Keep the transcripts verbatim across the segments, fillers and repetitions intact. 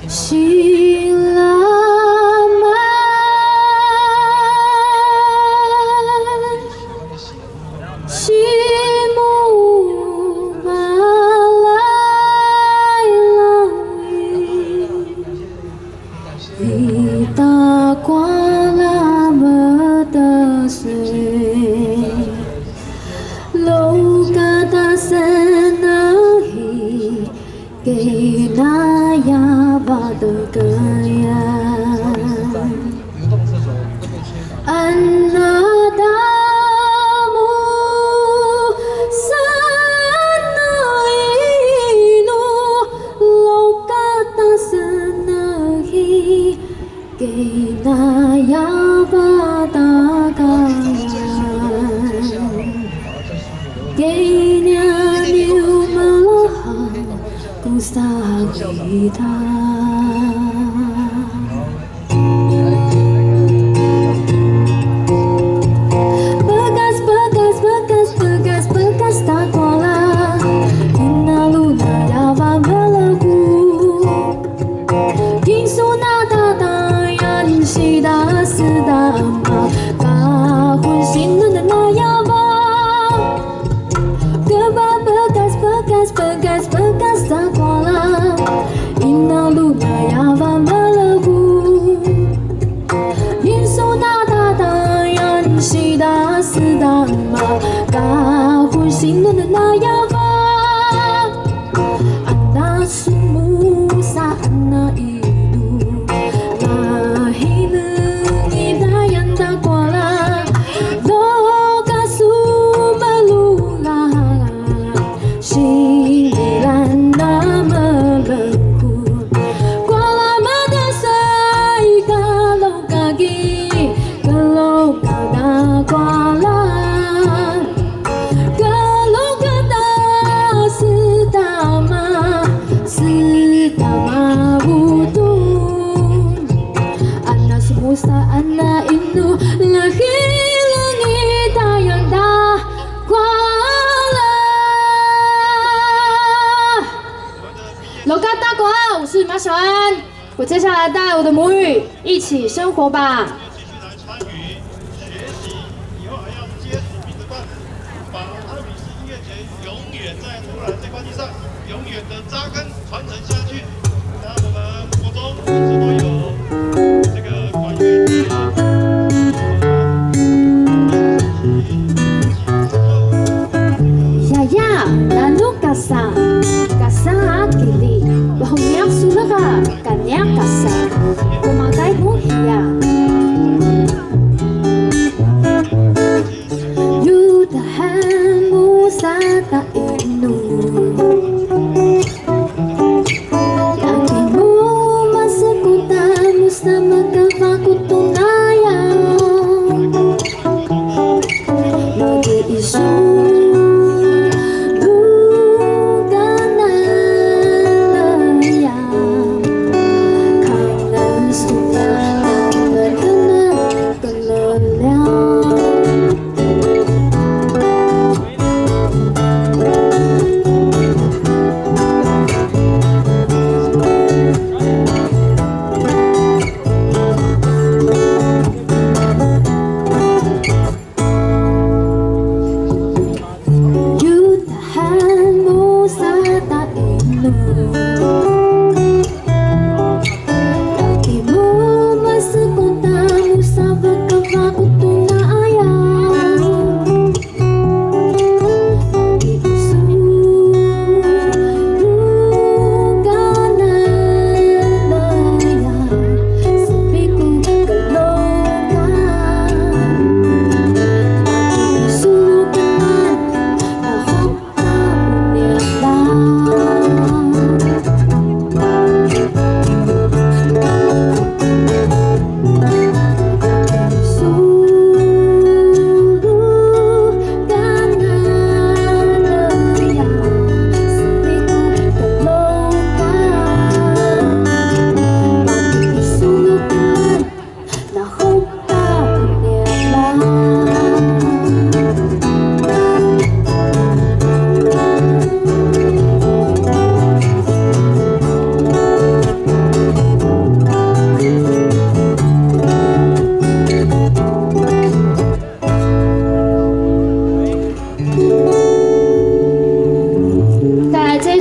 Silaman, simu malay lawi, ita kwala mtase, lokata senahi, Kinaya ba tkayan. Ana tamu sana inu, lokata senahi, kinaya ba tkayan. Kenya niu mlaha ku sawita. Bekas, bekas, bekas, bekas, bekas ta kwala. Ina luna ya ba mlaku. Kinsuna tatayan sida sida ma, kahun sinun na ya ba. Keba bekas, bekas, bekas, bekas ta kwala. Ina luna ya ba mlaku. Kinsuna tatayan sida sida ma, kahun sinun na ya ba. Ana smusa ana inu, lahi ngi dayan ta kwala, loka su mlula, singilan na mlengku, kwala mdasay ka loka ki, ka loka ta kwala. Ka loka ta stama, stama utu. Ana smusa ana inu, lahi ngi dayan ta kwala. Loka ta kwala, 我是马小安。我接下来带我的母语一起生活吧。 继续来参与学习，以后还要接触彼得曼，把阿米斯音乐节永远在土耳其这块地上永远的扎根传承下去。那我们国中一直都有这个管乐队啊。 Yaya, nanu kasa, kasa kili, wahong yak sulaka, kanya kasa, kumakay mu hiya. Yudahan mu sa ta inu. Laki mu maskutan mu sa makapakutunaya. Magi isu bukan ayam. Kau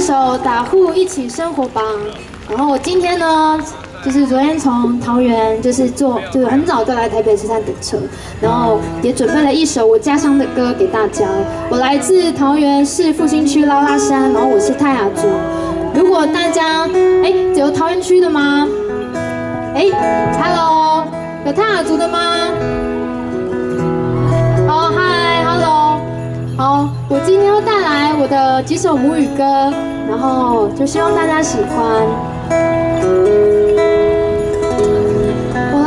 首《打呼一起生活吧》。然后我今天呢，就是昨天从桃园，就是坐，就是很早就来台北车站等车，然后也准备了一首我家乡的歌给大家。我来自桃园市复兴区拉拉山，然后我是泰雅族。如果大家，哎，有桃园区的吗？哎，Hello，有泰雅族的吗？哦，嗨，Hello。好，我今天会带来我的几首母语歌，然后就希望大家喜欢。